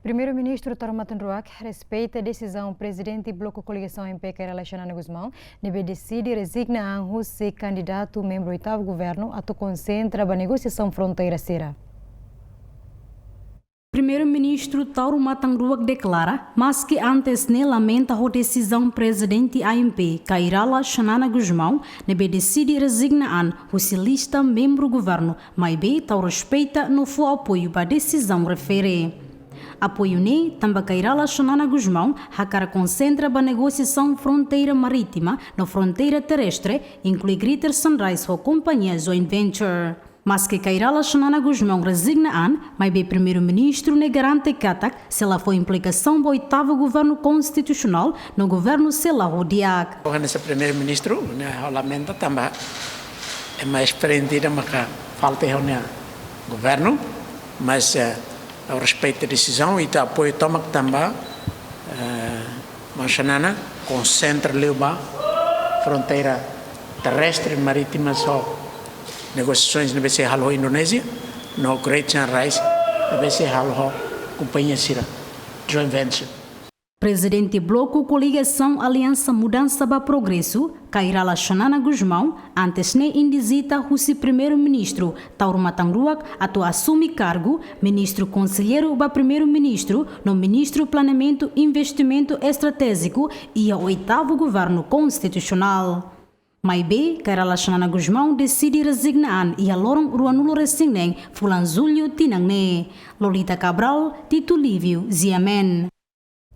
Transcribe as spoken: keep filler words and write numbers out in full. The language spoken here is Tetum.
Primeiru-Ministru Taur Matan Ruak respeita desizaun Prezidente Bloku Koligasaun A M P Kay Rala Xanana Gusmão, ne'ebé deside rezigna an husi kandidatu membru oitavu governu atu konsentra ba negosiasaun fronteira sira. Primeiru-Ministru Taur Matan Ruak deklara, maski antes ne'e lamenta ho desizaun Prezidente A M P Kay Rala Xanana Gusmão, ne'ebé deside rezigna an husi lista membru governu, maibé tau respeita no fó apoiu ba desizaun refere. Apoiu ne'e tanba Kay Rala Xanana Gusmão hakarak konsentra ba negosiasaun fronteira marítima no fronteira terrestre, inklui Greater Sunrise ho kompañia joint venture. Maski Kay Rala Xanana Gusmão rezigna an, maibé Primeiru-Ministru ne'e garante katak sei la fó implikasaun ba oitavu governu konstitusionál no governu sei la ho di'ak. Hanesan Primeiru-Ministru, ne'e ha'u lamenta tanba ema esperiente ida maka falta iha ha'u-nia governu, mas, eh, ha'u respeita desizaun i ita apoiu tomak tanba, eh, maun Xanana konsentra liu ba fronteira terrestre, marítima, só negosiasaun ne'ebé sei halo ho Indonézia, no Great Sunrise ne'ebé sei halo ho kompañia sira, joint venture. Prezidente Bloku Koligasaun Aliansa Mudansa ba Progresu, Kay Rala Xanana Gusmão, antes ne'e indizita husi Primeiru-Ministru Taur Matan Ruak atu asume kargu Ministru Konselleiru ba Primeiru-Ministru no Ministru Planeamentu Investimentu Estratéjiku iha oitavu governu konstitusionál. Maibé, Kay Rala Xanana Gusmão deside rezigna an iha loron ruanulu-resin-neen fulan Jullu tinan ne'e. Lolita Cabral, Tito Livio, G M N.